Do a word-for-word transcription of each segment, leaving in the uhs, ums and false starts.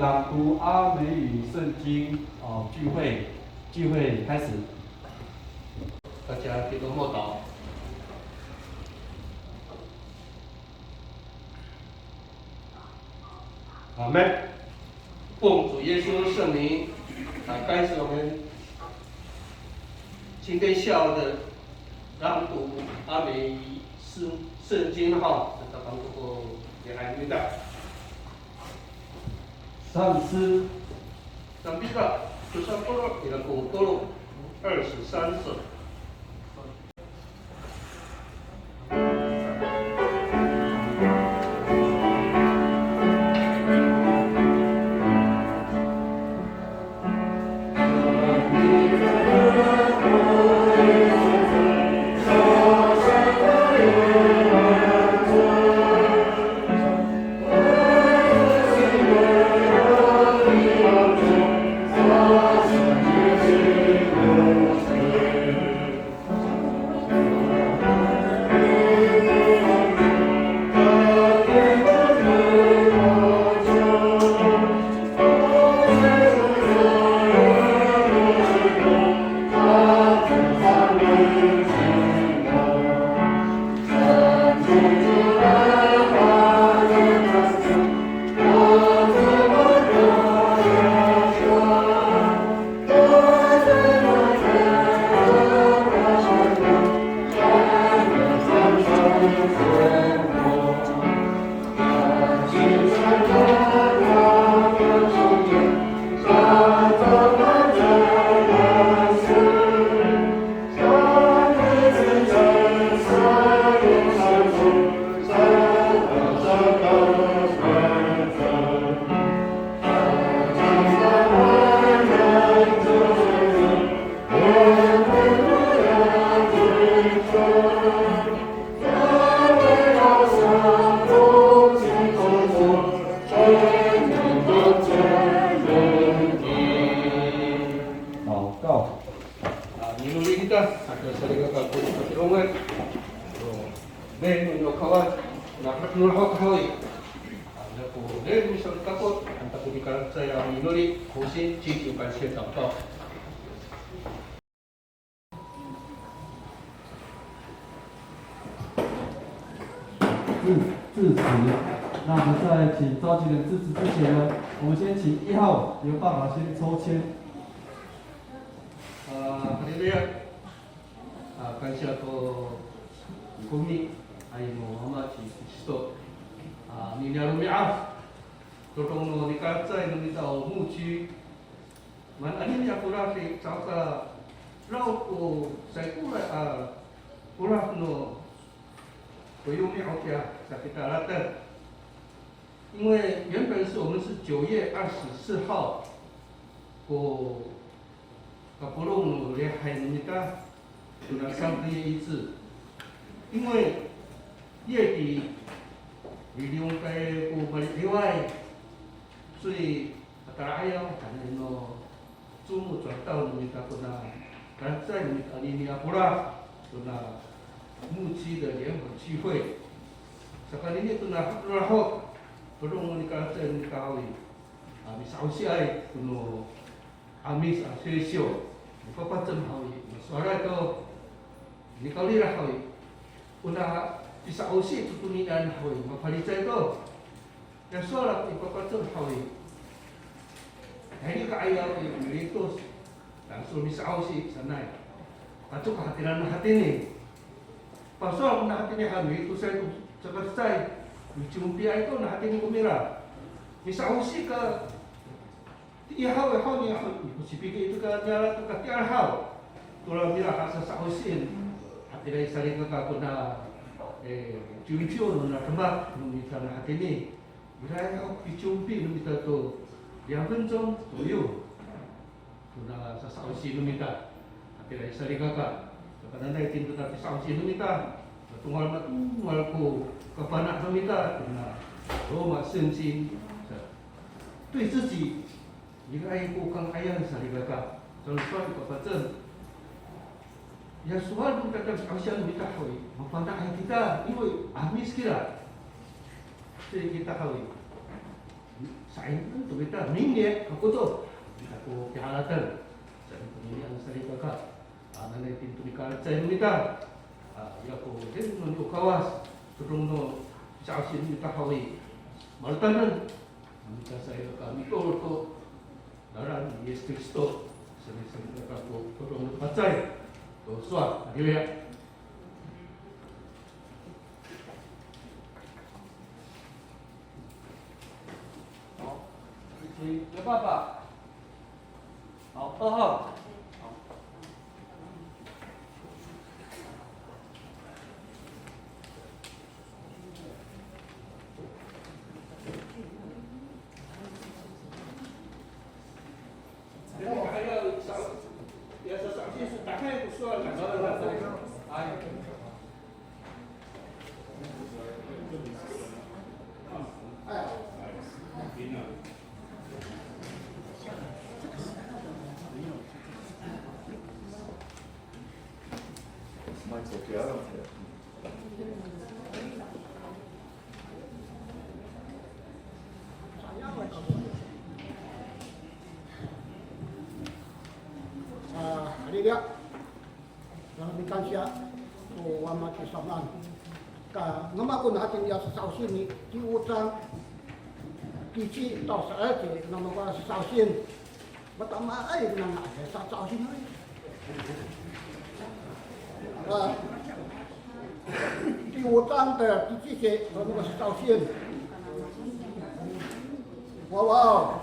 朗读阿美语圣经，哦，聚会，聚会开始。大家低头默祷。阿门。奉主耶稣圣名，啊，开始我们今天下午的朗读阿美语圣，圣经哈，这个朗读过也还没到。 Saan, Sampita, tosa polo' ira ko tolo, 二十三首。祷告。A, minoli kita, aka salikaka ko patireng. O, ne, no, no, kawan, na, no, no, haw, haw i. A, na ko, ne, misalikaka, anta ko nikalacecay a minoli, 同心祈求感谢祷告。 致，致辞。那我们在请召集人致辞之前呢，我们先请一号刘爸爸先抽签。A, haleluya. A, kansya to komi, ay no Ama ci Kristo. A, nini a romi'ad, todong no nikalacecay no mita o 牧区. Maan anini a polad i, caka raw ko saikoray a polad no toyomi o kiya sa kita latek. 因为原本是我们是九月二十四号 ko kapolong no lihay no mita, tona 三合一致. 因为月底 miliyongkay ko mali'ayway, 所以 matala'ayaw hananay no 周末转到 no mita kona kalacecay no mita anini a polad, kona 牧区的联合聚会. Saka anini tona hakolahok, polong no nikalacecay no mita haw i, a, misa'osiay kono 'Amis a sisiw, mipapacem haw i, masowalay to nikawrira haw i, ona pisa'osi to tonian haw i, mafalicay to. Ya sowal ako i papacem haw i, tayni ka'ayaw i militos, tangsol misa'osi sanay. Ato ka hatira no hatini. Pasowal ko no hatini haw i, militosay to, caka cecay, micompiay to no hatini komira. Misa'osi ka, Tiya haw i, haw ni, haw ni, ko sipiki to ka niyara' to ka tiya haw. Tora mira ha sasa'osin. Hatira i salikaka kona, e, ciwciw no na demak no mita na hatini. Ira haw picompi no mita to 两分钟左右. Kona sasa'osi no mita. Hatira i salikaka. Saka nanay itini to na pisa'osi no mita, matongal matongal ko kafana' no mita kona Roma 圣经. Sa, 对自己 Iraay ko kanga'ayan salikaka, saan sowal i papacem. Ya sowal no mita, ta, 'osian no mita haw i, mafana'ay kita, 因为 'Amis kira. Sa kita haw i, Sa'inin to kita, nini, kako to, kita ko piharateng. Sa'inin to nini, ano salikaka. A, nanay itini to nika cecay no mita. A, ya ko, den no ni o Kawas, todong no sa'osi no mita haw i, maletanen. Mita salikaka mitoor to lalan ni Yis Kristo, salikaka ko todong no pacay to sowal, haliluya. 好，请刘爸爸。好，二号。好。 A, haliluya. Mikansiya to Wama ci Samaan. Ka, no mako no hatiniay a sasa'osin i, 第五章 第七到十二节, no mako a sasa'osin. Matamaay nano a sasa'osin i. A, 第五章的第七节, no mako a sasa'osin. Wawa,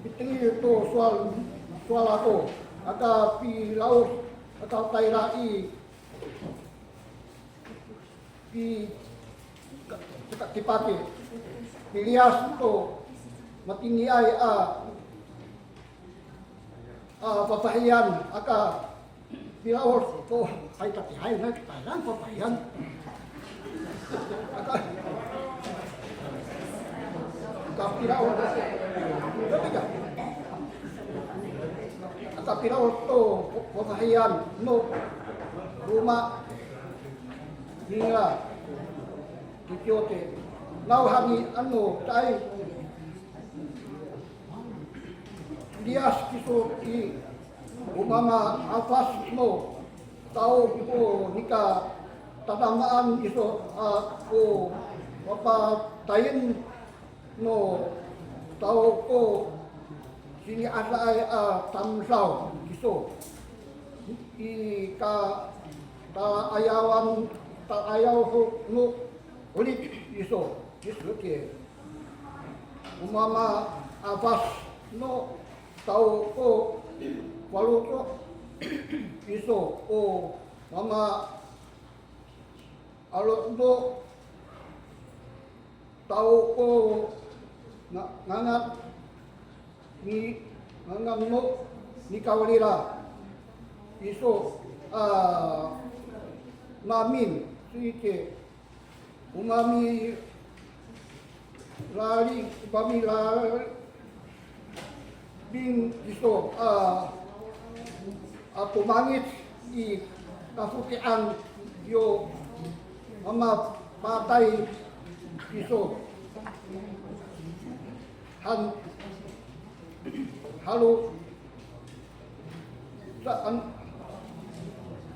pitengil to sowal, sowal ako, aka pilaos, aka tayra i, pi, ka, ka, tipaki, piliyas to matiniay a, a, fafahiyan, aka pilaos to, hay, tatiihay, na, Tayra fafahiyan. Aka, aka pilaos, aka pilaos to fafahiyan no roma ningra. Kikiyote, nawhani ano caay liyas kiso i, o mamaafas no tao ko nika tadamaan iso a ko papatayen no tao ko sini'adaay a tamdaw kiso. I ka, ta'ayawan, ta'ayaw ho no 'orip iso, kiso ki. O mamaafas no tao ko faloco' iso, o mamaalo' no tao ko nga-, ngangan ni, ngangan no nikawrira iso a maemin, siki. O mami lali, o mami lali, ning kiso a, a tomangic i kafokian yo mamapatay kiso. Han, halo, sa, an,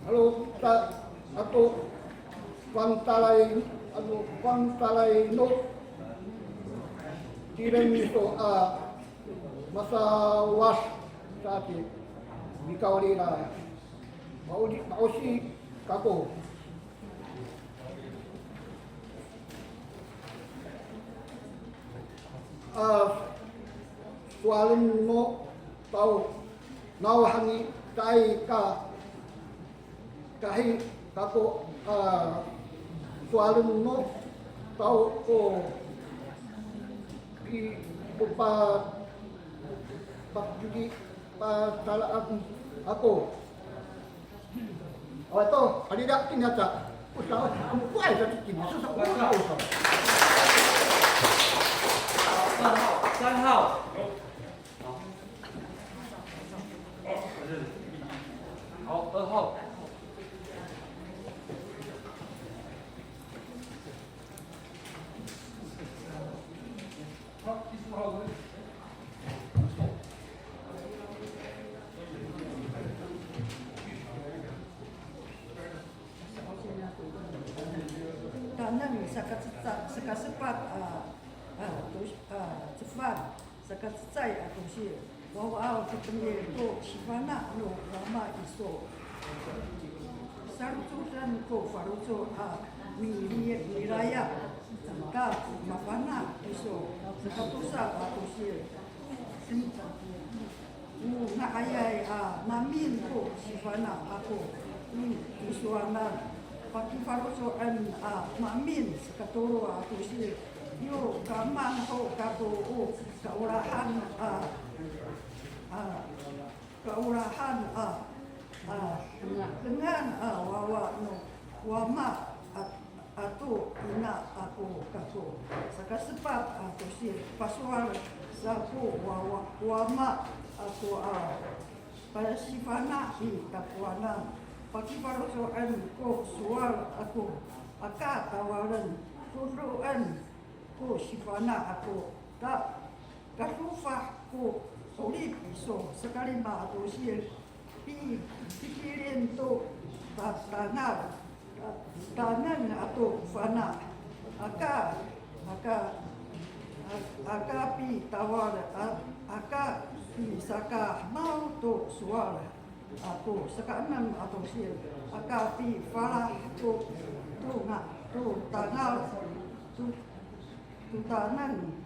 halo, sa, ato fangcalay, ato fangcalay no tireng iso a masawad sa ti nikawrira. Ma'osi, ma'osi kako. A, sowalen no tao, nawhani caay ka, kahi kako, a, sowalen no tao ko pi, ko pa, pa, pasalaan ako. Awa to, halida kinaca. O sa, amo ko ay sa kina, so sa, o sa, o sa. 三号，三号。好。好，二号。Taneng saka ceca-, saka sepat a, a, to, a, cefang, saka cecay a tosil. Wawa aw, pitengil to sifana' no wama iso. Salocoden ko faloco' a mi-, mi-, milayap. Ta mafana' iso. Saka tosa a tosil. O nga'ayay a maemin ko sifana' ako i tisowanan, pakifaloco'en a maemin. Saka tolo a tosil. Yo kamang ho kako o kaolahan a, a, kaolahan a, a, dengan a wawa no wama a, ato ina ako kako. Saka sepat a tosil, pasowal sa ko wawa, wama ako a pasifana' i takowanan. Pakifaloco'en ko sowal ako, aka tawalen, kodoen ko sifana' ako, ta kadofah ko 'orip iso. Saka lima a tosil, pi-, pikilim to ta-, tangal, taneng ato fana'. Aka, aka, a-, aka pitawal, a-, aka pisakahemaw to sowal ako. Saka enem a tosil, aka pifalah to, to nga-, to tangal, to, to taneng.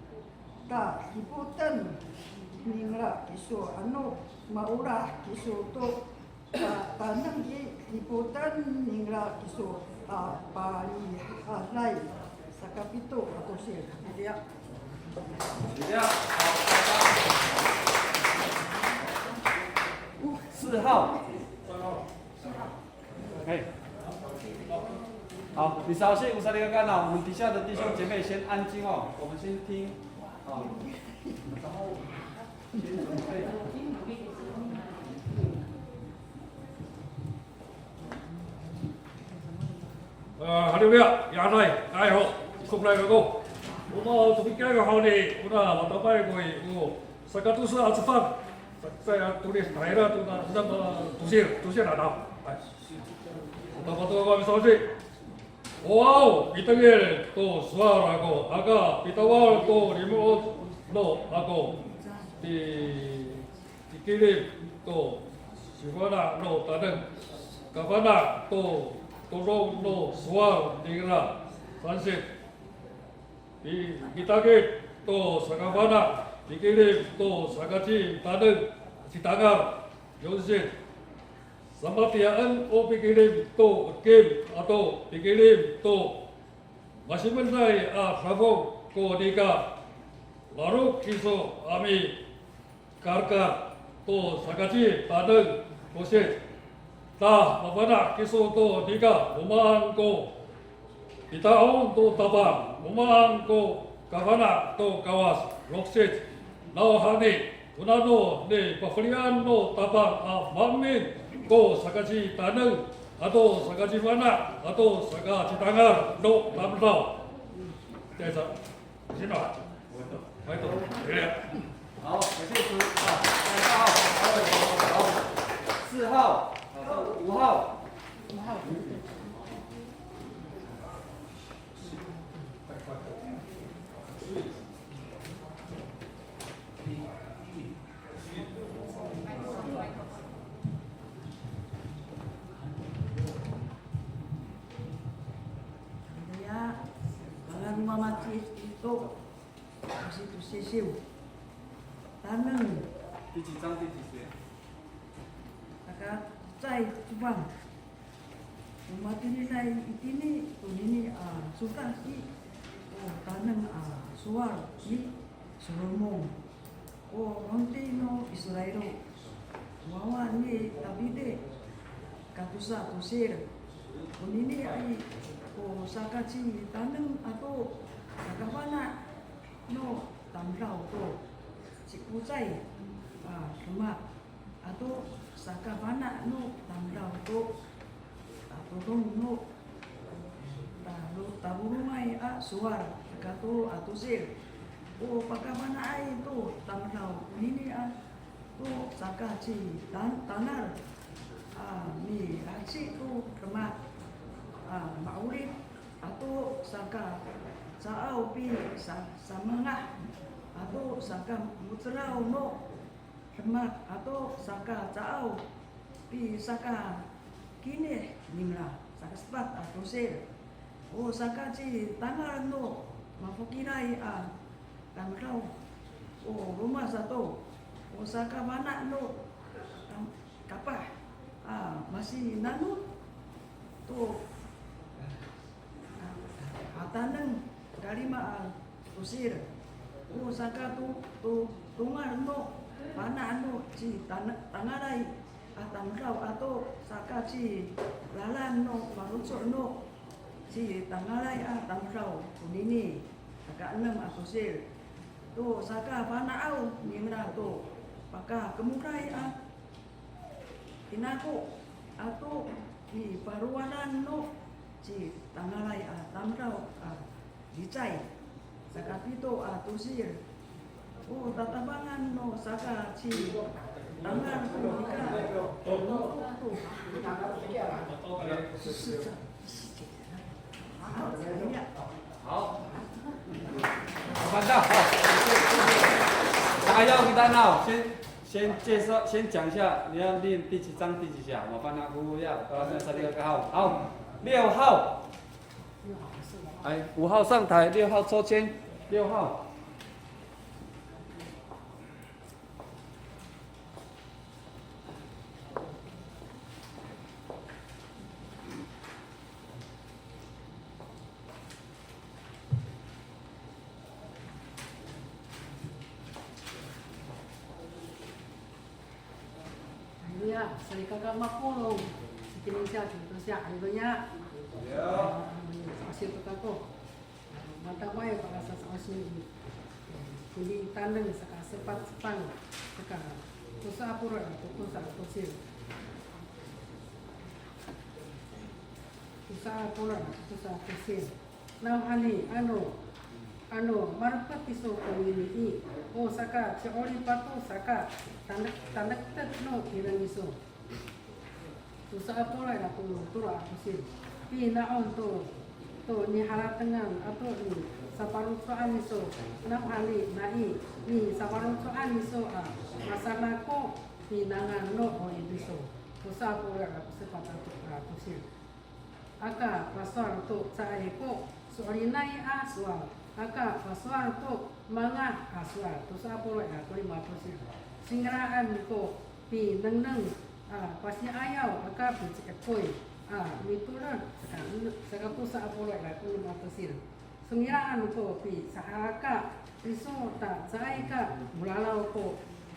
Ta dipoten ningra kiso ano maolah kiso to ta-, taneng i, dipoten ningra kiso a palihaday. Saka pito a tosil. Itiya. 四号。哎，好，李绍兴，我们底下的弟兄姐妹先安静哦，我们先听，啊，然后先准备。 A, haleluya, ya anay, ay ho, ikor nai kako. Ona o to pikiya honi, ona matapay ko i, o, saka tosa a cefang, sa, sa, tosil, tayra to na, sa, tosil, tosil a na. Ay. Ona pato ko misaosi. O aw, pitengil to sowal ako, aka pitawal to limo'ot no ako. Ti Tikilim to sifana' no taneng, kafana' to todong no sowal ningra. Sansit. Pi-, pitakit to sakafana', pikilim to sakacitaneng, citangal. Yonsit. Samatiyaen o pikilim to ekim ato pikilim to masimenay a dafong ko nika. Lalok kiso a mi karkar to sakacitaneng. Kosit. Ta mafana' kiso to nika, o maan ko pita'ong to Tapang, o maan ko kafana' to Kawas. Loksit. Nawhani, o nano nipafelian no Tapang a maemin ko sakacitaneng ato sakacifana' ato sakacitangal no tamdaw. 好，感谢主。啊，四号，啊，五号。五号。 Haleluya. Ngangan no Mama ci Kristo. Kasi to sisiw. Taneng. 第几章第几节？Saka cecay cefang. O matiniay itini tonini a codad i, o taneng a sowal ni Solomon, o ronti no Israil, wawa ni Tafiti, katosa tosil. Onini i, o sakacitaneng ato sakafana' no tamdaw to ci'ocay a demak ato sakafana' no tamdaw to tatodong no talo-, talolongay a sowal. Saka tolo a tosil. O pakafana'ay to tamdaw konini a to sakacitan-, tanal a milaheci to demak a ma'orip ato Saka caaw pi sa, samangah ato saka mo^celaw no demak ato saka caaw pi saka kinih ningra, saka sepat a tosil. O saka citangal no mafokilay a tamdaw, o roma sato, o saka fana' no tam-, kapah a masinanot to a taneng kalima a tosil. O saka to, to, tongal no fana' no citana-, tangalay a tamdaw ato saka cilalan no faloco' no citangalay a tamdaw konini, saka enem a tosil. To saka fana'aw ningra to pakakemoday a tinako ato nipalowanan no citangalay a tamdaw a licay. Saka pito a tosil. O tatapangan no saka citangal ko nika. Halo. 好。好，班长，好。打腰给他闹，先，先介绍，先讲一下，你要念第几章第几节，麻烦他姑姑要，大家再三个号。好，六号。哎，五号上台，六号抽签，六号。 Haleluya, salikaka mapolong, sakinisiya, salikaka mapolong. Haleluya. Haleluya. Makasih to kako. Matamaay pala sasa'osi i, koni taneng saka sepat sepang, saka tosa a polo' ato tosa a tosil. Tosa a polo' ato tosa a tosil. Nawhani ano, ano malepet kiso konini i, o saka ci'orip ato saka tanek, tanektek no tireng iso. Tosa a polo' ira ko tolo a tosil. Pina'on to, to niharatengan ato nisafaloco'an iso, nawhani nai nisafaloco'an iso a masamaan ko pinangan no 'orip iso. Tosa a polo' ira ko sepat a to, a tosil. Aka pasowal to caay ko so'elinay a sowal. Aka pasowal to mangah a sowal. Tosa a polo' ira ko lima a tosil. Singraan ko pinengneng a pasi'ayaw aka pici'epoy a mitolon saka, saka tosa a polo' ira ko lima a tosil. Songila'en ko pisahalaka iso ta caay ka molalaw ko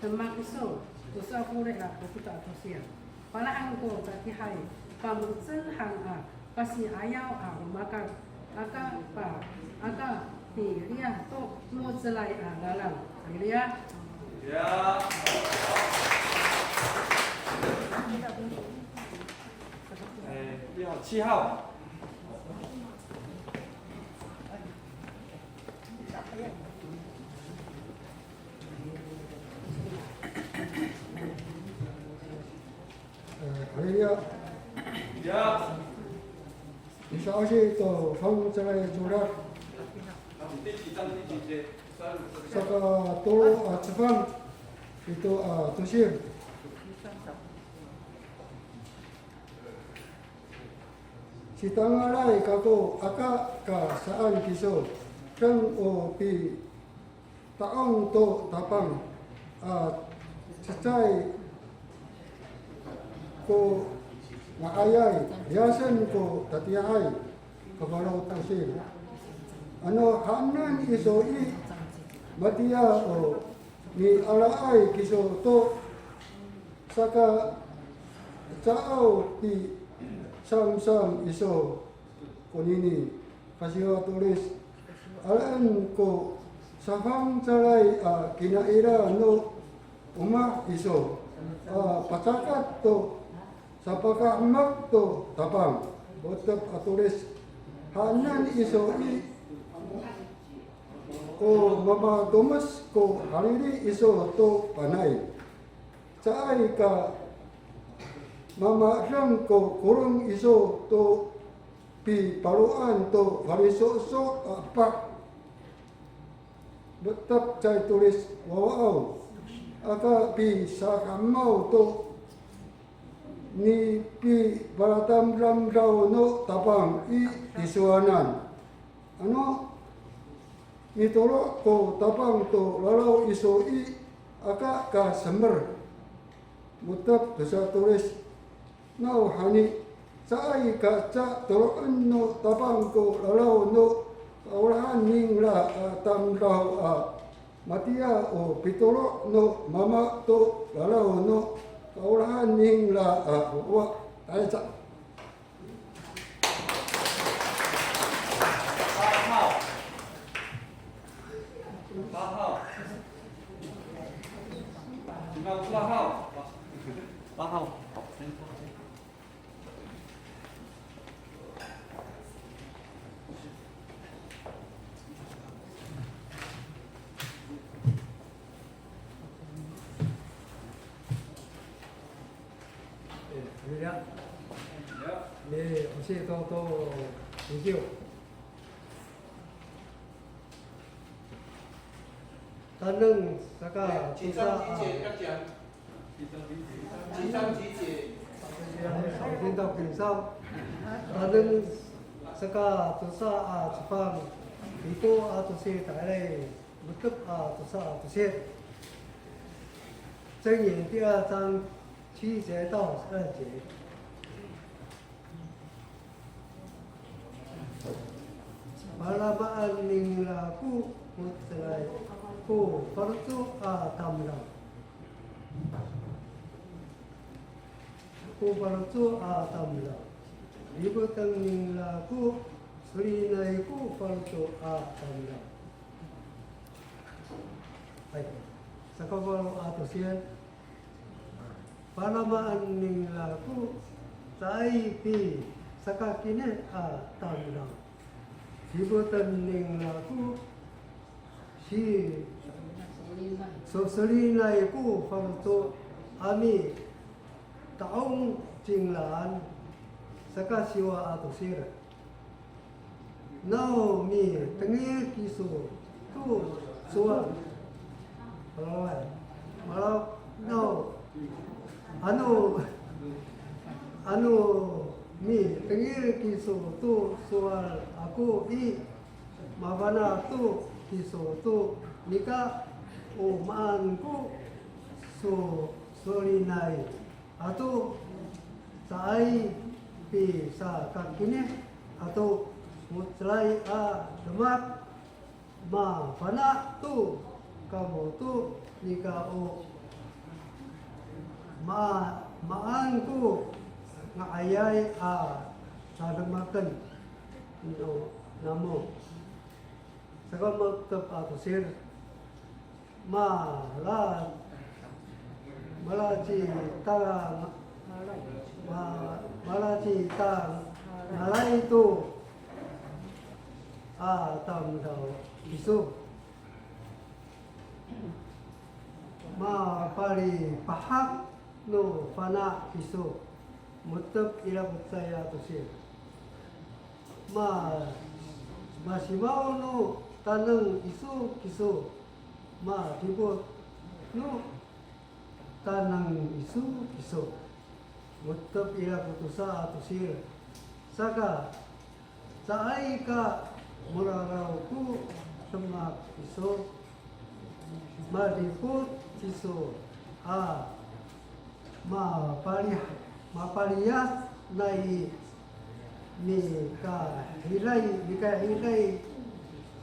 demak iso, tosa a polo' ira ko pito a tosil. Palaen ko tatiihay, pamo^cel han a pasi'ayaw a romakat, aka pa, aka piliyas to mo^celay a lalan. Piliyas. Ya. 哎，六号、七号。 Haleluya. Ya. Misa'osi to fangcalay codad. Saka tolo a cefang, pito a tosil. Citangalay kako aka ka saan kiso, deng o pita'ong to Tapang a cecay ko nga'ayay, liyasen ko tatiihay, kafalo tosil. Ano haenen iso i, matiya o nialaay kiso to saka caaw pisamsam iso konini, kasiwa tolis. Alaen ko safangcalay a kinaira no omah iso a pacakat to sapakahemek to Tapang. Otep a tolis. Haenen iso i, o mamatomes ko halili iso to panay. Caay ka mamadeng ko kolong iso to pipaloan to faliso'so' a epah. Metep cay tolis wawaaw, aka pisakamaw to nipipalatamdamdaw no Tapang i tisowanan. Ano mitoro' ko Tapang to lalaw iso i, aka ka semer. Metep tosa tolis. Nawhani, caay ka ca toro'en no Tapang ko lalaw no kaolahan ningra a tamdaw a matiya o pitoro' no Mama to lalaw no kaolahan ningra a wawa. Tayca. 八号。八号。请到八号。八号。好，先坐。 Ira, mi'osi to to video. Taneng saka tosa a. Taneng saka tosa a cefang, pito a tosil, tayra metep a tosa a tosil. 箴言第二章七节到十二节。 Palamaan ningra ko mo^celay ko faloco' a tamdaw. Ko faloco' a tamdaw. Dipoten ningra ko solinay ko faloco' a tamdaw. Hay. Saka falo a tosil. Palamaan ningra ko caay pisakakinih a tamdaw. Dipoten ningra ko si, sosolinay ko faloco' a mita'ong cingraan. Saka siwa a tosil. Naw mitengil kiso to sowal. Malaway. Malaw, naw, ano, ano mitengil kiso to sowal ako i, mafana' to kiso to nika o maan ko so, solinay ato caay pisakakinih ato mo^celay a demak, mafana' to kamo to nika o ma, maan ko nga'ayay a dademaken no namo. Saka metep a tosil. Mala, malacitang, ma, malacitangalay to a tamdaw kiso. Mapalipahak no fana' kiso. Metep ira ko cecay a tosil. Ma, masimaw no taneng iso kiso. Madipot no taneng iso kiso. Metep ira ko tosa a tosil. Saka, caay ka moraraw ko demak iso. Madipot kiso a mapali, mapaliyas nai mikahilay, mikahilay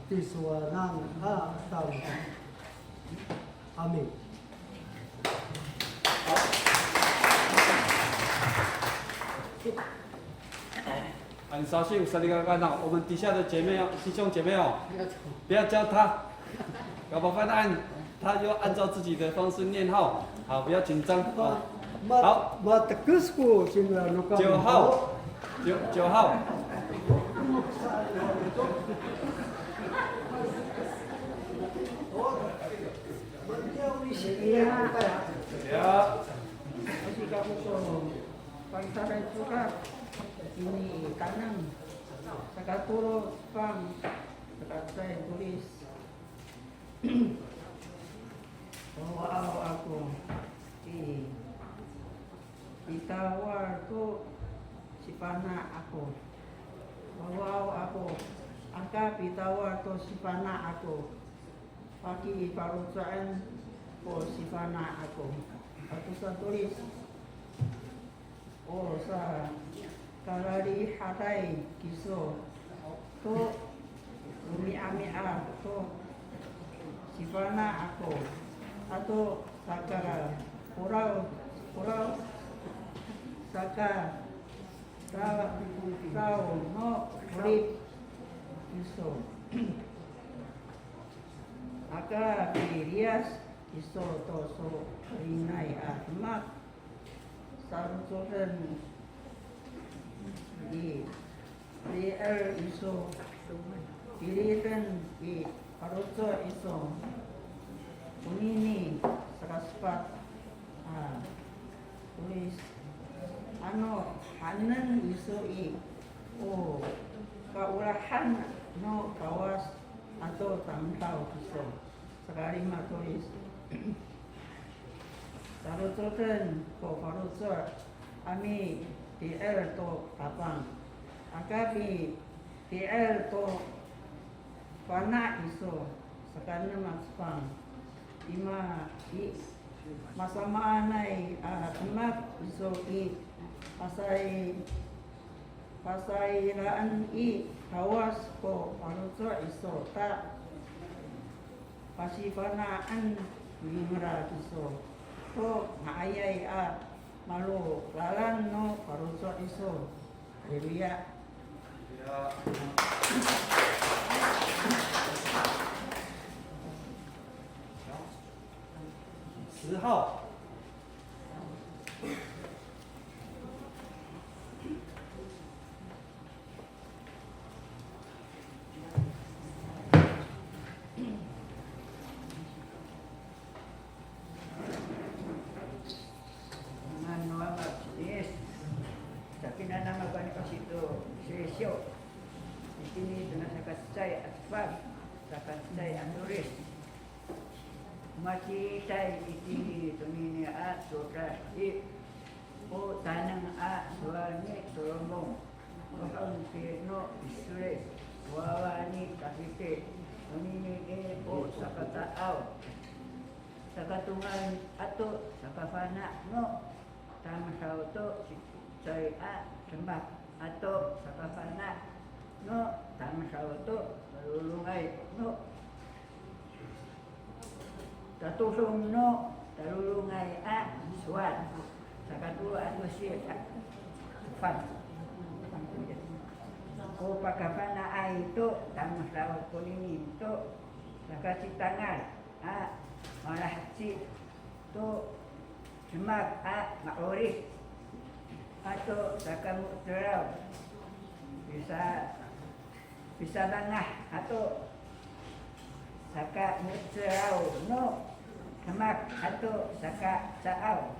tisowanan a tamdaw. Amin. 很扫兴，salikaka，那我们底下的姐妹哦，弟兄姐妹哦，不要教他，搞不好他按，他又按照自己的方式念哈，好，不要紧张啊。好，九号，九九号。Ya. Pangsaray to ka ini tanang. Katolo cefang, sakacecay toris. Wawaaw ako i, pitawal to sifana' ako. Wawaaw ako, aka pitawal to sifana' ako. Pakifaloco'en ko sifana' ako. Ato satolis. O sakalalihaday kiso to romi'ami'ad to sifana' ako. Ato saka koraw, koraw, saka ta, taw no 'orip kiso. Aka piliyas iso to so'elinay a demak. Sarocoden i pi'er iso, tiliden i faloco' iso. Onini sakasepat a tolis, ano haenen iso i, o kaolahan no Kawas ato tamdaw kiso. Sakalima tolis. Sarocoden ko faloco' a mipi'er to Tapang. Aka pipi'er to fana' iso. Sakaenem a cefang. Ima i, masamaanay a demak iso i, pasay, pasayraan i Kawas ko faloco' iso ta pasifana'en ningra kiso to nga'ayay a malolalan no faloco' iso. Haleluya. 十号。 Nano Ama, yes. Tapi nanam ako ni pasito, sesyo. Itini to na sakacecay a cefang, sakacecay a toris. Maciitay itini tonini a codad i, o taneng a sowal ni Solomon, o haen no Israil, wawa ni Tafiti, onini i, o sakataaw, sakatongal ato sakafana' no tamdaw to cecay a demak ato sakafana' no tamdaw to malolongay no tatodong no talolongay a sowal. Sakatolo ato siya sa, sofan. O pakafana'ay to tamdaw konini to sakacitangal a malaheci to demak a ma'orip ato sakamo^celaw. Pisa, pisabangah ato sakamo^celaw no demak ato saka caaw.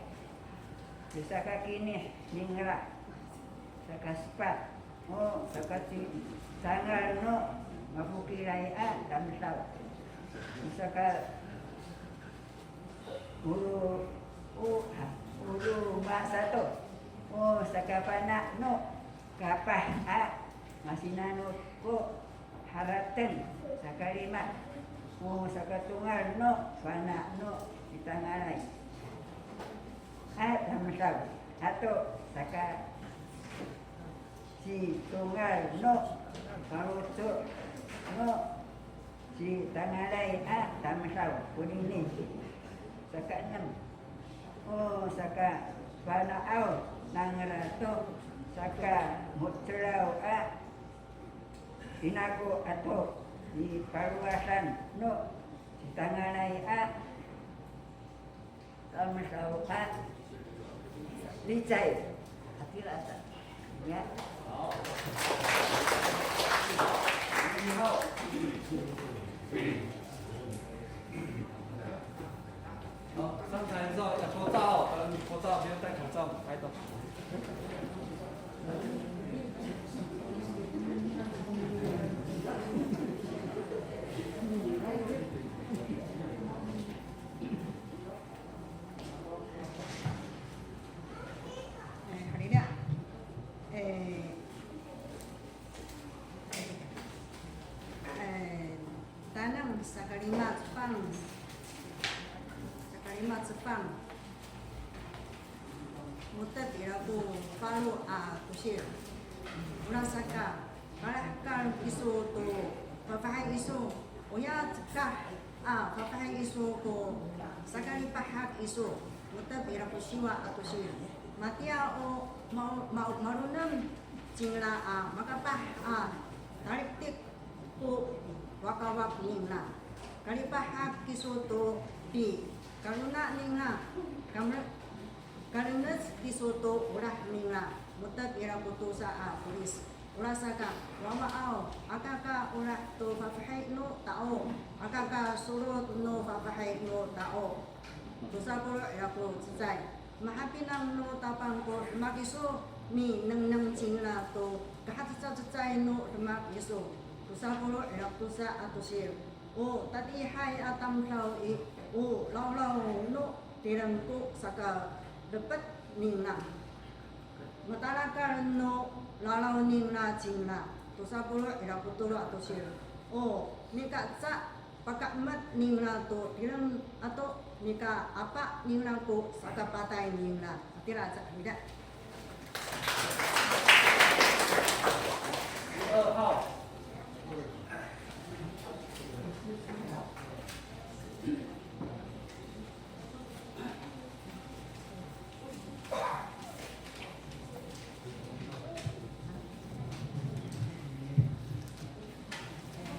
Pisakakinih ningra. Sakasepat. O sakacitangal no mafokilay a tamdaw. Saka olo, o, ha, olo ma sato. O sakafana' no kapah a masinanot ko harateng. Sakalima. O sakatongal no fana' no citangalay a tamdaw ato saka citongal no faloco' no citangalay a tamdaw konini. Sakaenem. O sakafana'aw nangra to sakamo^celaw a tinako ato nipalowasan no citangalay a tamdaw a licay. Hatira sa. Ya. 好。一号。好，上台的时候要脱罩哦，不然脱罩没有戴口罩，拍照。Sakalima cefang. Sakalima cefang. Mo^tep ira ko falo a tosil. Orasaka, kalahekal kiso to fafahi iso. Oya cekah a fafahi iso ko sakalipahak iso. Mo^tep ira ko siwa a tosil. Matiya o ma-, ma-, malonem cingra a makapah a taliptik ko wakawak ningra. Kalipahak kiso to pikarona ningra. Kame-, kalenges kiso to olah ningra. Mo^tep ira ko tosa a polis. Orasaka, wawaaw, aka ka olah to fafahi no tao, aka ka solot no fafahi no tao. Tosa polo' ira ko cecay. Mahapinang no Tapang ko demak iso, minengneng cingra to kahacecacecay no demak iso. Tosa polo' ira ko tosa a tosil. O tatiihay a tamdaw i, o lawlaw no tireng ko sakalepet ningra. Matalakal no lalaw ningra cingra. Tosa polo' ira ko tolo a tosil. O nika ca pakaemet ningra to tireng ato nika apa ningra ko sakapatay ningra. Hatira aca, ira.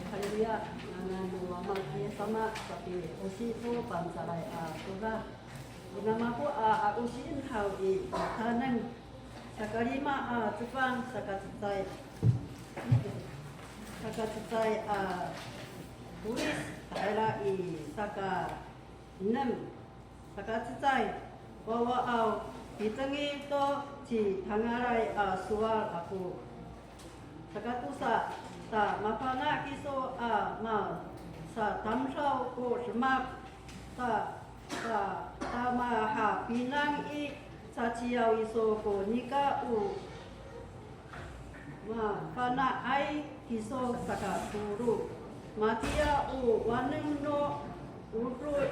Haleluya, ngangan no Wama ci Yis sama, sapi'osi to Pangcalay a Toga. Ina mako a, a osiin haw i, taneng, sakalima a cefang, sakacecay, sakacecay a polis, tayra i, saka enem, sakacecay, wawaaw, pitengil to citangalay a sowal ako. Sakatosa, ta mafana' kiso a masatamdaw ko demak, ta, ta, ta mahapinang i caciyaw iso ko nika o mafana'ay kiso. Sakatolo, matiya o waneng no odo'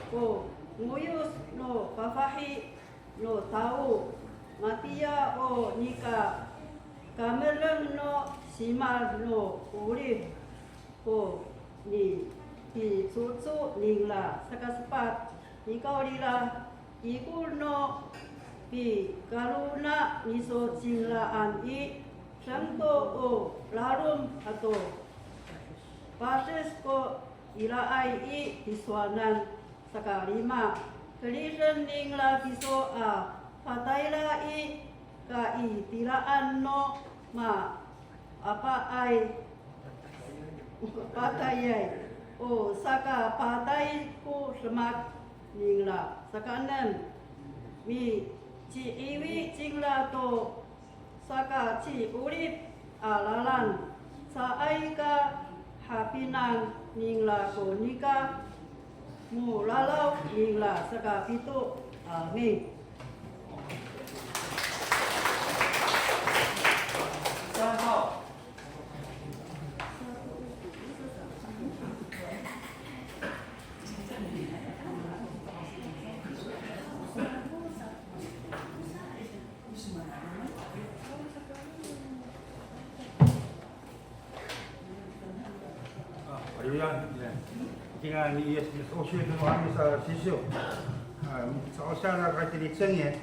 ko ngoyos no fafahi no tao, matiya o nika kameleng no simal no olih ko nipicoco ningra. Sakasepat, nikawrira, ikor no pikarona niso cingraan i, deng to o lalom ato pades ko iraay i tisowanan. Sakalima, keriden ningra kiso a patayra i kaitiraan no ma apaay, patayay, o sakapatay ko demak ningra. Sakaenem, mici'iwi cingra to sakaci'orip a lalan, caay ka hapinang ningra ko nika moraraw ningra. Sakapito, amin. A, haleluya. Tina ni Yis, Yis, o siyo no hamis a sisiw. A, sa'osi a katini 箴言,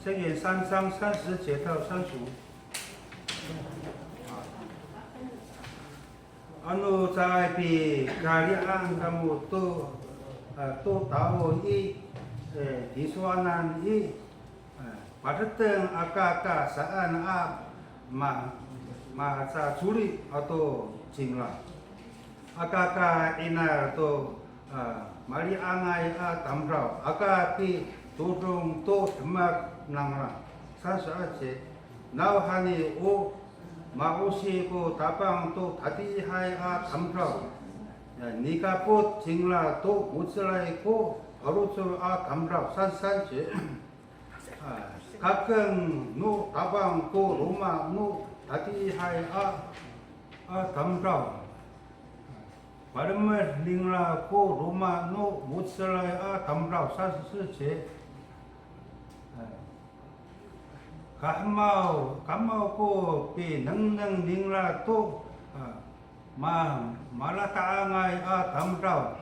箴言三章三十节到三十五。Ano caay pikari'ang kamo to, a, to tao i, e, tisowanan i, e, padeteng aka ka saan a ma, macacoli ato cingra. Aka ka 'inal to a, mali'angay a tamdaw, aka pitodong to demak nangra. 三十二节, nawhani o ma'osi ko Tapang to tatiihay a tamdaw. Ya, nikapot cingra to mo^celay ko faloco' a tamdaw. 三十三节, a, kakeng no Tapang to loma' no tatiihay a, a tamdaw. palemed ningra ko loma' no mo^celay a tamdaw. Saan saan ci. Kahemaw, kahemaw ko pinengneng ningra to, a, ma, malata'angay a tamdaw.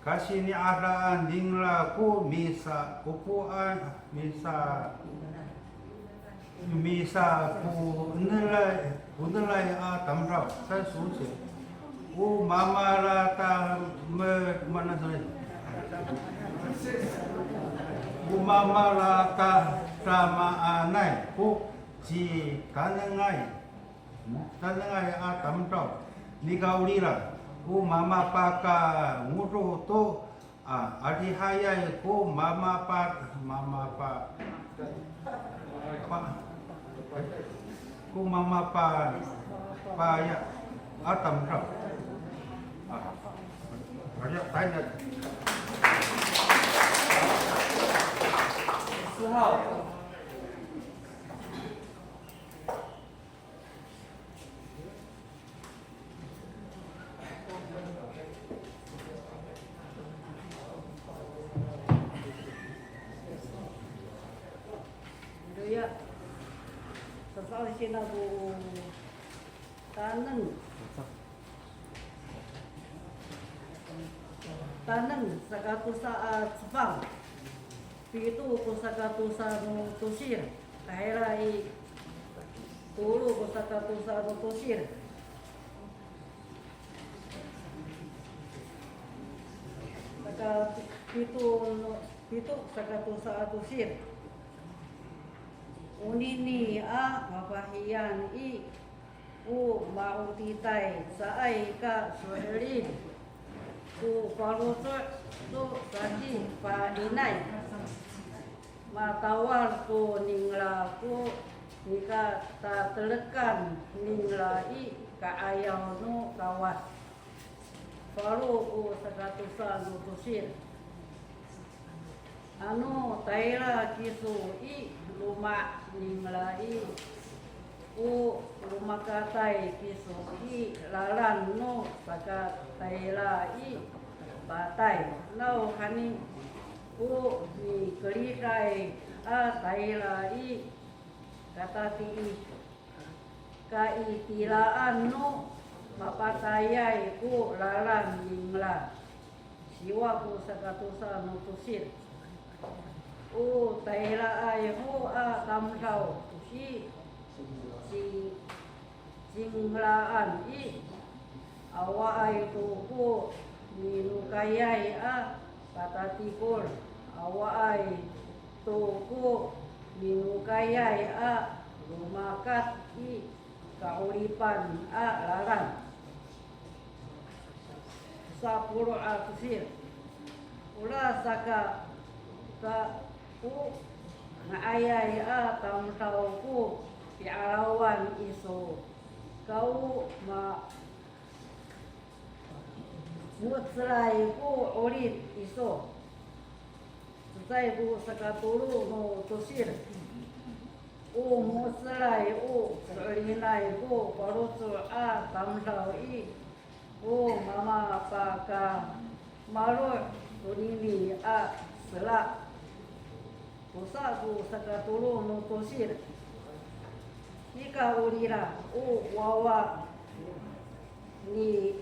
Kasini'adaan ningra ko misa, kokoan, misa, misapo'eneray, po'eneray a tamdaw. Saan saan ci. O mamalata, me, mana saan. O mamalata, tamaanay ko citanengay. Tanengay a tamdaw. Nikawrira, o mamapakangodo to, a, adihayay ko mamapa, mamapa, pa, ko mamapa, paya a tamdaw. A, aya, tayna. 四号。 Haleluya. Sasa'osien ako o taneng. Taneng sakatosa a cefang. Pito ko sakatosa no tosil. Tahira i tolo ko sakatosa no tosil. Saka pito no, pito sakatosa a tosil. Onini a fafahiyan i, o ma'oditay caay ka so'elin ko faloco' to sahifa'inay. Matawal to ningra ko nikatatelekan ningra i ka'ayaw no Kawas. Falo ko sakatosa no tosil. Ano tayra kiso i loma' ningra i, o romakatay kiso i lalan no sakatayra i patay. Nawhani o mikeriday a tayra i katatiih, kaitiraan no mapatayay ko lalan ningra. Siwa ko sakatosa no tosil. O tayraay ho a tamdaw i ci, cingraan i, awaay to ko minokayay a patatikol, awaay to ko minokayay a romakat i ka'oripan a lalan. Sapolo' a tosil. Orasaka ka o nga'ayay a tamdaw ko pi'arawan iso, ka o ma, mo^celay ko 'orip iso. Cecay ko sakatolo no tosil. O mo^celay o so'elinay ko faloco' a tamdaw i, o mamapakamalod tonini a sela. Tosa ko sakatolo no tosil. Nikawrira, o wawa ni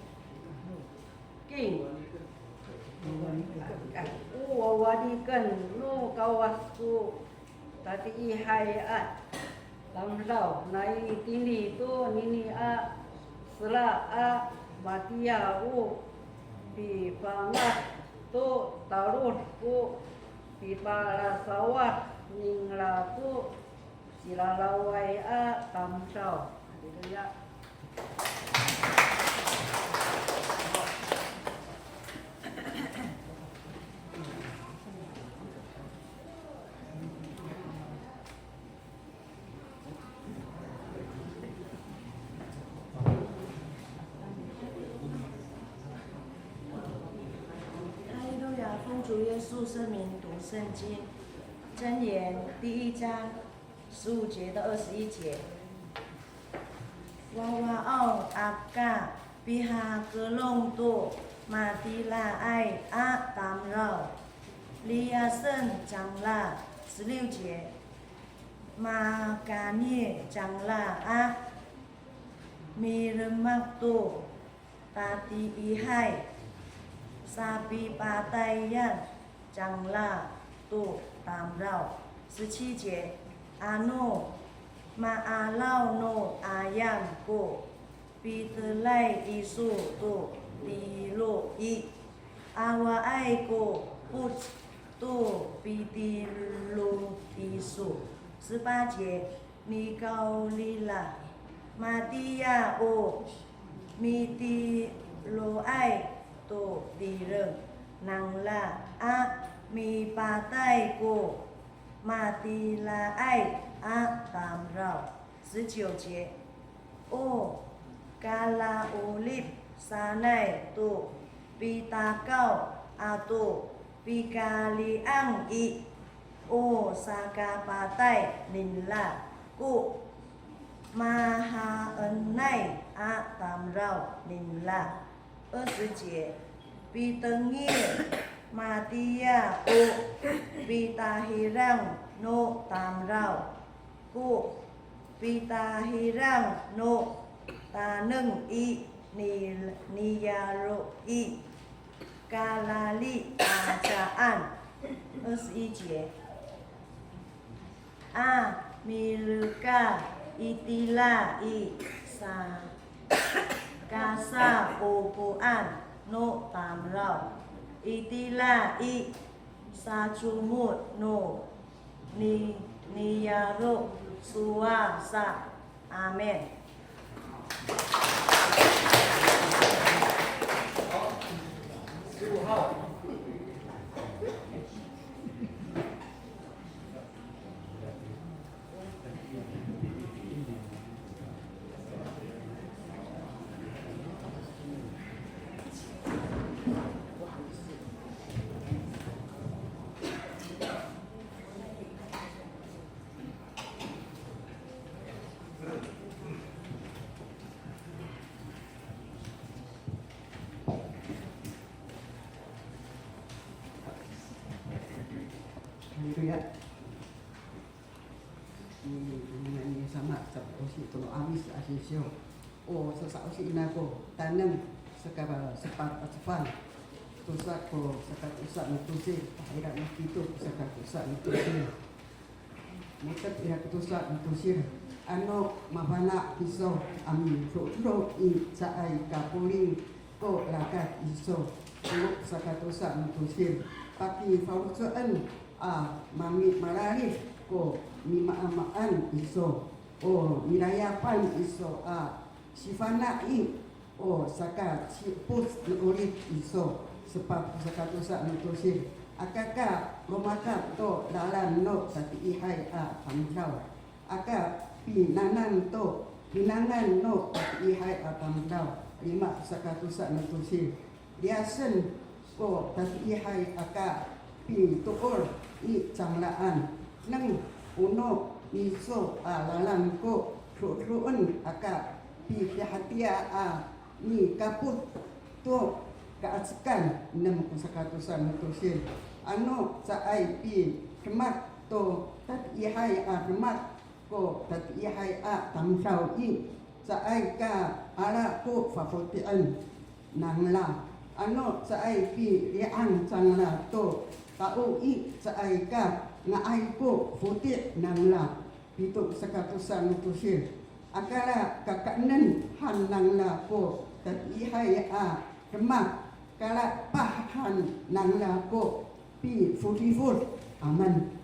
King. O wawaniken no Kawas ko tatiihay a tamdaw, nai tini tonini a sela a matiya o pifangad to talod ko pipalasawad ningra to cilalaway a tamdaw. Haleluya. 哈利路亚，奉主耶稣圣名读圣经。箴言第一章十五节到二十一节。Wawa aw, aka pihakelong to matiraay a tamdaw, liyasen cangra. 十六节, makani cangra a midemak to tatiihay, sapipatayan cangra to tamdaw. 十七节, ano ma'araw no ayam ko piteray iso to tilo i, awaay ko 'epoc to pitilo iso. 十八节, nikawrira, matiya o mitiloay to tireng nangra a mipatay ko matiraay a tamdaw. 十九节, o kala'orip sanay to pitakaw ato pikali'ang i, o sakapatay ningra ko mahaenay a tamdaw ningra. 二十节, pitengil matiya o pitahidang no tamdaw ko pitahidang no taneng i, ni, niyaro' i, kalali a caan. 二十一节, a milekal itira i sa, kasa'opoan no tamdaw, itira i sacomod no ni, niyaro' sowal sa. Amin. 十五号。 Haleluya. Ni, ni, ni sama, sa, o si, tono amis, a sisiw. O, sa, sa, o si, ina ko, taneng, saka, sepat, a, sepan. Tosa ko, saka, tosa, no tosil, tahira, no pito, saka, tosa, no tosil. Mo^tep ira ko tosa no tosil. Ano mafana' kiso a mido'edo i caay ka poling ko rakat iso. Polo' saka tosa no tosil. Pakifaloco'en a mami, mararid ko mimaamaan iso. O milayapan iso a sifana' i, o saka si'epoc no 'orip iso, sepat ko saka tosa no tosil. Aka ka romakat to lalan no tatiihay a tamdaw. Aka pinangan to pinangan no tatiihay a tamdaw. Lima ko saka tosa no tosil. Liyasen ko tatiihay aka pitoor i cangraan. Neng o no miso a lalan ko do'edoen aka pipihatiya a mikapot to ka'acekan. Enem ko saka tosa no tosil. Ano caay pidemak to tatiihay a demak ko tatiihay a tamdaw i, caay ka ala ko fafoti'en nangra. Ano caay pili'ang cangra to tao i, caay ka nga'ay ko foti' nangra. Pito saka tosa no tosil. Aka la kakaenen han nangra ko tatiihay a demak, kalapah han nangra ko pifodifod. Amin.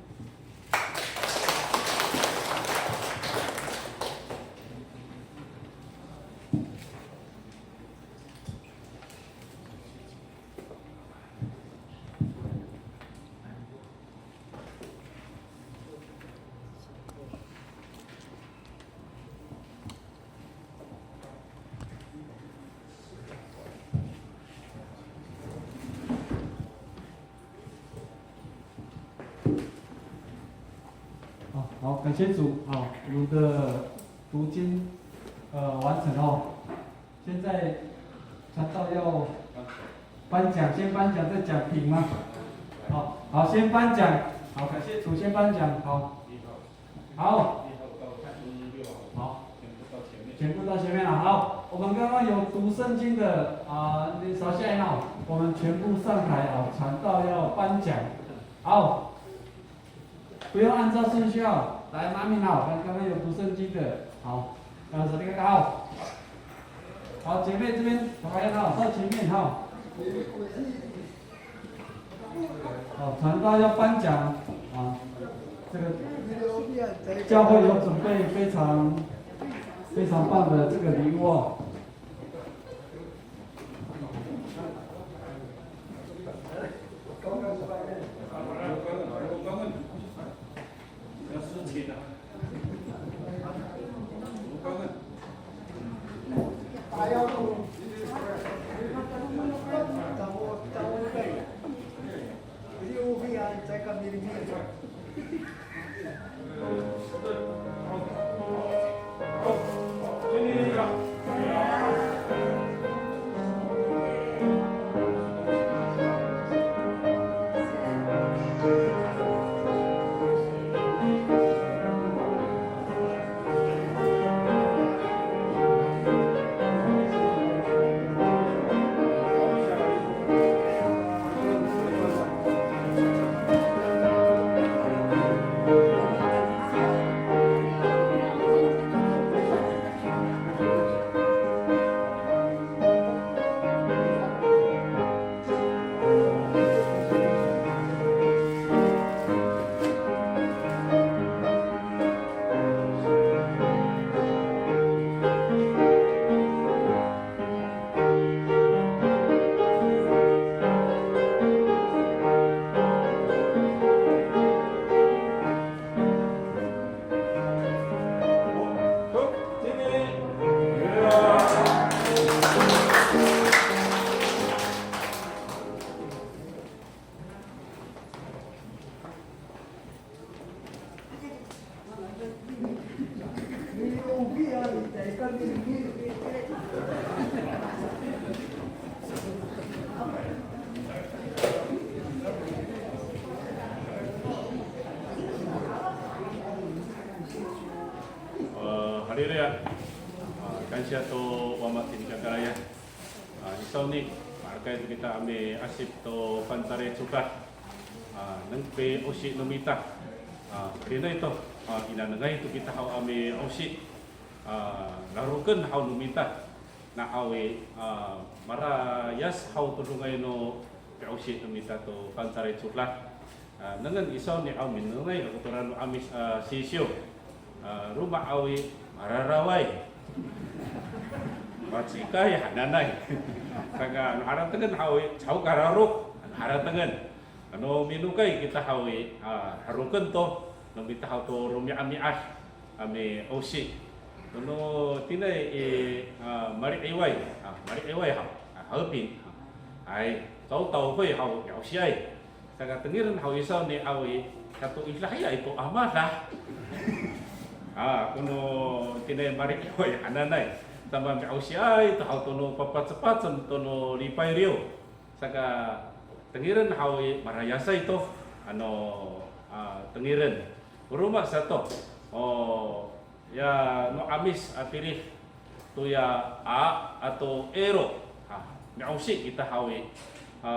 好，好，感谢主。好，我们的读经，呃，完成哦。现在传道要颁奖，先颁奖再讲评吗？好，好，先颁奖。好，感谢主，先颁奖。好，好，好，全部到前面了。好，我们刚刚有读圣经的啊，扫下一号，我们全部上台啊，传道要颁奖。好。 不用按照顺序哦。来，妈咪好，刚刚有读圣经的，好，呃，这个好。好，姐妹这边，好，到前面哈。好，传道要颁奖啊，这个教会有准备非常非常棒的这个礼物哦。 Haleluya. Kansiya to Wama tini kakarayan. A, i sawni, maherekay to kita a miasip to Fangcalay Codad. A, neng pi'osi no mita. A, tini to, a, inanengay to kita haw a mi'osi. A, raroken haw no mita. Na haw i, a, marayas haw todongay no pi'osi no mita to Fangcalay Codad. A, nengneng i sawni haw minengneng ako tora no 'Amis a sisiw. A, roma haw i mararaway. Macikay hananay. Saka ano haratengen haw i, caho kararok, ano haratengen. Ano minokay kita haw i, a, raroken to, no mita haw to romi'ami'ad a mi'osi. Ano tiniay i, a, mali'iway, a, mali'iway haw, a, hapin. Ay, caho tawhoy haw mi'osiay. Saka tengilen haw i sawni haw i, sato i, ira haw i, to a madah. A, kono tiniay mali'iway hananay. Sama mi'osiay to haw to no papacepacem to no lipay liyaw. Saka tengilen haw i, marayasay to, ano, a, tengilen. Roma sato, o, ya no 'Amis a tilid toya a ato ero. A, mi'osi kita haw i, a,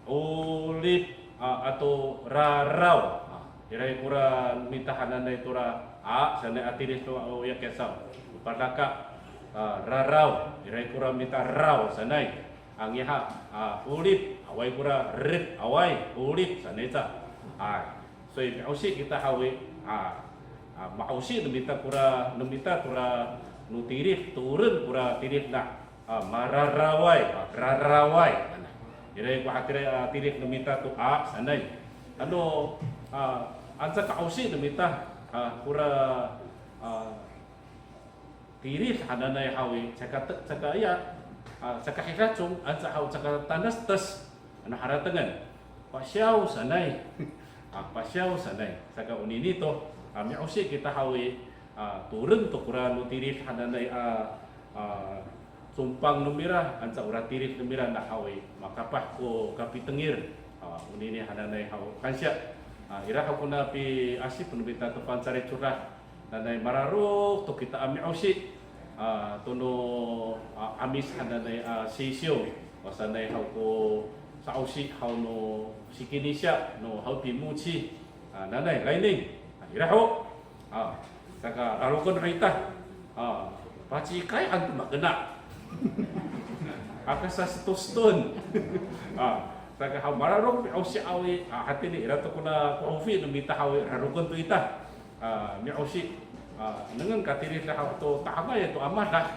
'orip, a, ato raraw. A, iray kora mita hananay tora a sanay a tilid to, o, ya kiyasaw. Padaka, a, raraw. Iray kora mita raw sanay. A, ngiha, a, 'orip, awaay kora rip, awaay, 'orip sanay ca. A, 所以 mi'osi kita haw i, a, a, ma'osi no mita kora, no mita kora no tilid, toren kora tilid na, a, mararaway, a, raraway. Iray ko hatiraay a tilid no mita to a sanay. Ano, a, anca ka'osi no mita, a, kora, a, tilid hananay haw i, caka te-, caka iya, a, caka hiracong, anca haw caka tanastes, ano haratengen. Pasiyaw sanay. A, pasiyaw sanay. Saka onini to, a, mi'osi kita haw i, a, toren to kora no tilid hananay, a, a, Compang no mira, anca ora tilid no mira na haw i, makapah ko kapitengil. A, onini hananay haw kansiya. A, ira haw kona piasip no mita to Fangcalay Codad. Nanay mararok to kita a mi'osi. A, to no, a, 'Amis hananay a sisiw. Wa sanay haw ko sa'osi haw no sikinisiya no haw pimoci. A, nanay, layning. A, ira ho. A, saka raroken no ita. A, pacikay han to makena. Aka sa seto seton. A, saka haw mararok mi'osi haw i, a, hatini ira to kona ko'ofi no mita haw i, raroken to ita. A, mi'osi. A, nengneng katilid haw to ta'angay to a mada.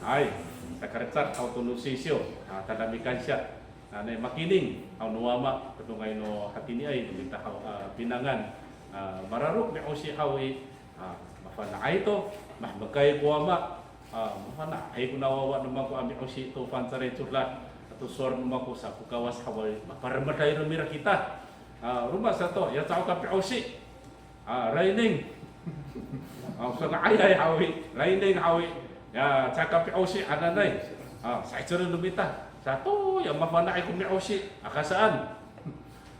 Hay, saka lecad haw to no sisiw. A, tada mikansiya. Nanay makining haw no wama, todongay no hatiniay no mita haw, a, pinangan. A, mararok mi'osi haw i, a, mafana'ay to, mahemekay ko wama, a, mafana'ay ko nawawa no mako a mi'osi to Fangcalay Codad, ato sowal no mako sa ko Kawas haw i, maparemeday no mira kita. A, roma sato, ya caho ka pi'osi. A, layning. A, sanga'ayay haw i, layning haw i. Ya, caho ka pi'osi hananay. A, sa'icelen no mita. Sato, ya mafana'ay ko mi'osi, aka saan.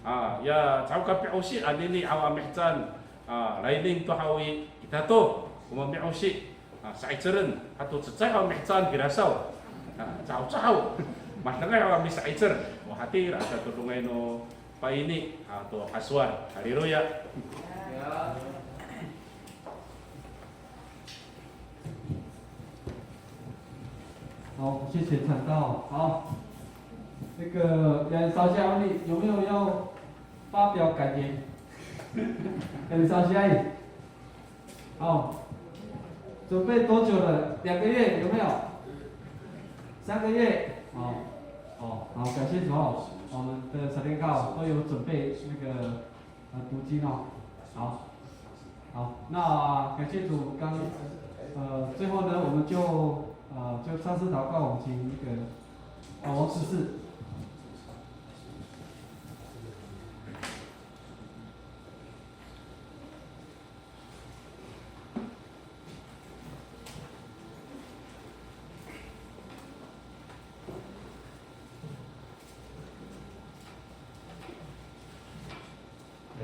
A, ya caho ka pi'osi anini haw a mihecaan. A, layning to haw i, ita to ko mami'osi. A, sa'icelen, ato cecay haw a mihecaan kira saw. A, caho, caho. Madengay haw a misa'icel. O hatira, asa todongay no paini, a, to a sowal. Haleluya. 好，谢谢传道。好，那个杨少佳，你有没有要发表感言？杨少佳，好，准备多久了？两个月有没有？三个月？哦，哦，好，感谢主哦。我们的 salikaka 都有准备那个 啊，读经哦。好，好，那感谢主，刚，呃，最后呢，我们就，呃，就唱诗祷告，我们请那个，呃，王执事。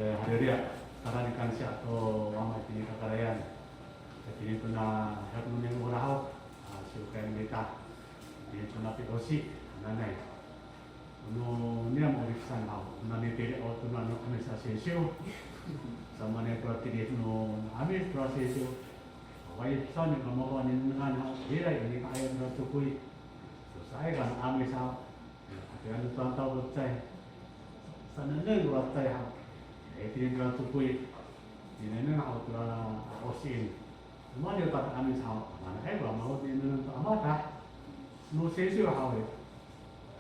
E, haleluya. Tala ni kansiya to Wama itini kakarayan. Itini tona hekal no niyam o rahaw, a, siwkay no mita. Itini tona pi'osi, nanay. O no niyam o riksan haw, o no nitili'aw tona no 'Amis a sisiw. Samanay tora tilid no 'Amis tora sisiw. Awaay saan i, kamafana' nengnengan haw, ira i, ini ka'ayaw nora cokoy. Sosa'ay kano 'Amis haw. Ira, ira no tamdaw ko cecay. Sanengneng kora cecay haw. E, itini tora cokoy. Tinengneng haw tora 'osiin. Roma niya tora 'Amis haw. Mana ay, wa mao tinengneng to a mata. No sisiw haw i.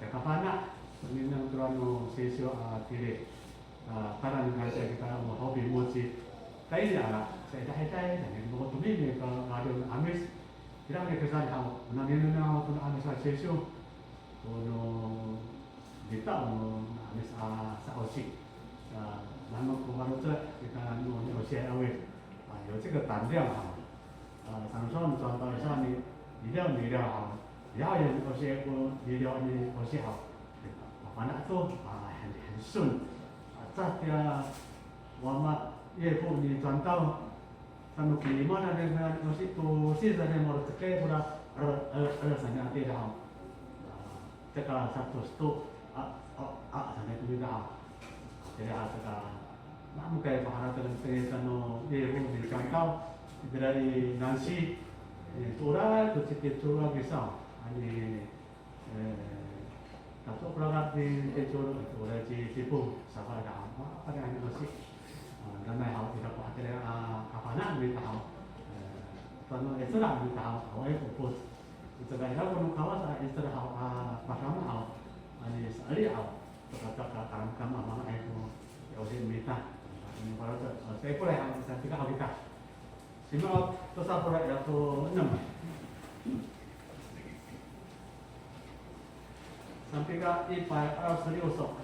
Caka fana'. Tinengneng tora no sisiw a tilid. A, tala ni kansiya kita o haw pimoci. Tayni a, sa ita, ita, ita, ni mo to mimi ka, ka 'Amis. Ira ni kesan haw, o no niyam haw to no 'Amis a sisiw. O no mita o no 'Amis a sa'osi. A, namo ko faloco' kita no, no 'osiay haw i. A, 有这个胆量 haw. A, 常说 no 传道 sa ni, niliyaw, niliyaw haw. Niliyaw, niliyaw 'osiay ko, niliyaw 'osiay haw. Mafana' to, a, 很，很顺。A, ca tiya Wama, 岳父 ni 传道. Sano kimad a niyam, 'osi to, 'osi sa niyam, maro' cekay kora, er, er, er, sa niyam a tira haw. A, caka sato, sato, a, a, a, sa niyam a tira haw. Tira haw, caka, namo kay paharateng, tira sano, 岳父 ni 传道, itira i Nansi, e, tora to citi tora kisaw, ani, E, tato kora ni Ticolo, ora ci Cipong, safana' haw, a, paniani 'osi. A, nanay haw, ira ko hatira a, a, kafana' no mita haw. E, tano 'icel no mita haw, awaay ko epoc. Caka ira ko no Kawas a 'icel haw, a, padama haw, ani sa'eli haw. Caka, caka, kalamkam a manga'ay ko 'osi no mita. Ini para, a, sa ikoray haw, sa tika haw kita. Sima, tosa polo' ira ko enem. Sampika ipay, a, saliw so.